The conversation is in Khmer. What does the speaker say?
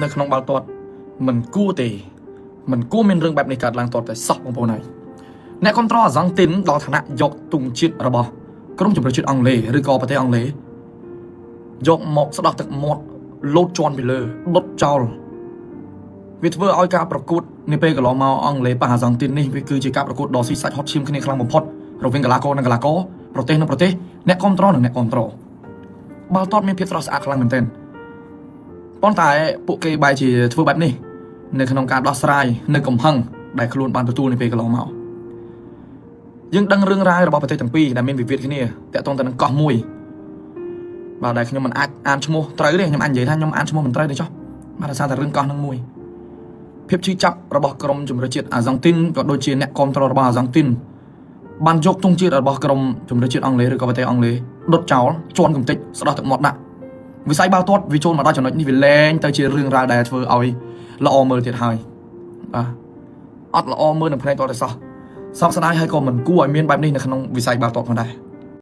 នៅក្នុងបាល់ទាត់មិនគួរទេមិនគួរមានរឿងបែបនេះកើតឡើងទាល់តែសោះបងប្អូនហើយអ្នកគ្រប់គ្រងអាសង់ទីនដល់ឋានៈយកទង់ជាតិរបស់ក្រុមជម្រើសជាតិអង់គ្លេសឬក៏ប្រទេសអង់គ្លេសយកមកស្ដោះទឹកមាត់លោតជន់ពីលើដុតចោលវាធ្វើឲ្យការប្រកួតនាពេលកន្លងមកអង់គ្លេសប៉ះអាសង់ទីននេះវាគឺជាការប្រកួតដ៏ស៊ីសាច់ហត់ឈាមគ្នាខ្លាំងបំផុតរវាងកីឡាករនិងកីឡាករប្រទេសនិងប្រទេសអ្នកគ្រប់គ្រងនិងអ្នកគ្រប់គ្រងបាល់ទាត់មានភាពស្រស់ស្អាតខ្លាំងមែនទែន ប៉ុន្តែពួកគេបែរជាធ្វើបែបនេះនៅក្នុងការដោះស្រាយនៅកំហឹងដែលខ្លួនបានទទួលនៅពេលកន្លងមកយើងដឹងរឿងរ៉ាវរបស់ប្រទេសទាំងពីរដែលមានវិវាទគ្នាតាក់ទងទៅនឹងកោះមួយបាទដែលខ្ញុំមិនអាចអានឈ្មោះត្រូវទេខ្ញុំអាចនិយាយថាខ្ញុំអានឈ្មោះមិនត្រូវទេចុះបាទដោយសារតែរឿងកោះនឹងមួយភាពឈឺចាប់របស់ក្រុមជម្រើសជាតិអាសង់ទីនក៏ដូចជាអ្នកគ្រប់គ្រងរបស់អាសង់ទីនបានយកទង់ជាតិរបស់ក្រុមជម្រើសជាតិអង់គ្លេសឬក៏ប្រទេសអង់គ្លេសដុតចោលជន់កំទេចស្ដោះទឹកមាត់ដាក់ វិស័យបាល់ទាត់វាចូលមកដល់ចំណុចនេះវាលែងទៅជារឿងរ៉ាវដែលធ្វើឲ្យល្អមើលទៀតហើយបាទអត់ល្អមើលនឹងផ្នែកទាល់តែសោះសោកស្ដាយហើយក៏មិនគួរឲ្យមានបែបនេះនៅក្នុងវិស័យបាល់ទាត់ផងដែរ។